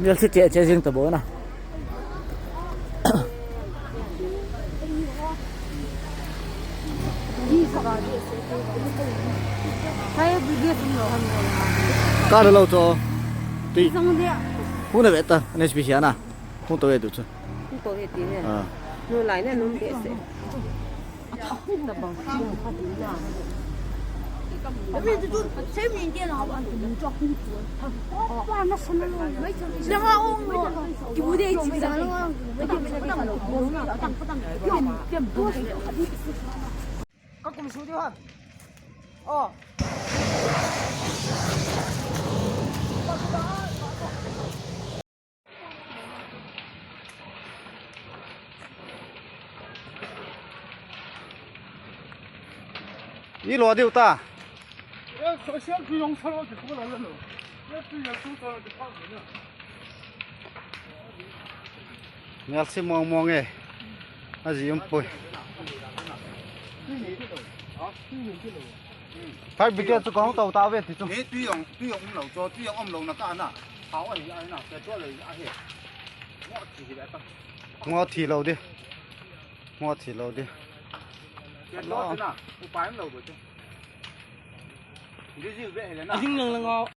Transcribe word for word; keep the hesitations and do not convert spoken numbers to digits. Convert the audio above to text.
ꯃꯦꯜꯁꯤ ꯆꯦ ꯆꯦ ꯌꯦꯡ ꯇꯧꯕ ꯑꯣꯏꯅ꯫ ꯀꯥꯏꯗ ꯂꯧ ꯆꯣ? ꯇꯤ꯫ ꯆꯪꯗꯦ꯫ ꯍꯨꯅ ꯕꯦꯠꯇ, ꯑꯦꯟ ꯑꯦꯁ ꯄꯤ ꯁꯤ ꯑꯅ꯫ ꯍꯨ ꯇꯧꯋꯦ ꯑꯗꯨ ꯆꯨ꯫ ꯍꯨ ꯇꯧꯋꯦ ꯇꯤꯅꯦ꯫ ꯑꯥ꯫ ꯅꯣꯏ ꯂꯥꯏꯅ ꯑꯗꯨꯝ ꯕꯦꯠꯁꯦ꯫ ꯏ ꯂꯣꯗꯤ ꯎꯇꯥ꯫ ꯃꯦꯜꯁꯤ ꯃꯑꯣꯡ ꯃꯑꯣꯡꯉꯦ꯫ ꯑꯁꯤ ꯌꯨꯝ ꯄꯨꯏ꯫ ꯐꯥꯏꯚ ꯕꯤꯀꯦꯠꯁꯨ ꯀꯧ ꯇꯧ ꯇꯥꯕꯦ ꯇꯤꯆꯨ꯫ ꯑꯦ, ꯇꯨꯏ ꯌꯣꯡ, ꯇꯨꯏ ꯌꯣꯡ ꯂꯧ ꯆꯣ, ꯇꯨꯏ ꯌꯣꯡ ꯑꯝ ꯂꯧ ꯅ ꯀꯥ ꯅ꯫ ꯊꯥꯎ ꯑꯍꯤ ꯑꯍꯤ ꯅ, ꯄꯦꯇ꯭ꯔꯣꯜ ꯑꯍꯤ ꯑꯍꯤ꯫ ꯃꯣꯠ ꯊꯤ ꯍꯤꯗ ꯇ꯫ ꯃꯣꯠ ꯊꯤ ꯂꯧꯗꯦ꯫ ꯃꯣꯠ ꯊꯤ ꯂꯧꯗꯦ꯫ ꯄꯦꯇ꯭ꯔꯣꯜ ꯁꯤꯅ ꯎꯄꯥꯏ ꯑꯃ ꯂꯧꯕ ꯆꯦ꯫ ꯗꯤꯖꯤꯜ ꯕꯦꯛ ꯍꯦꯜꯂꯦ ꯅ꯫ ꯑꯍꯤꯡ ꯅꯪ ꯂꯪꯉꯥꯎ꯫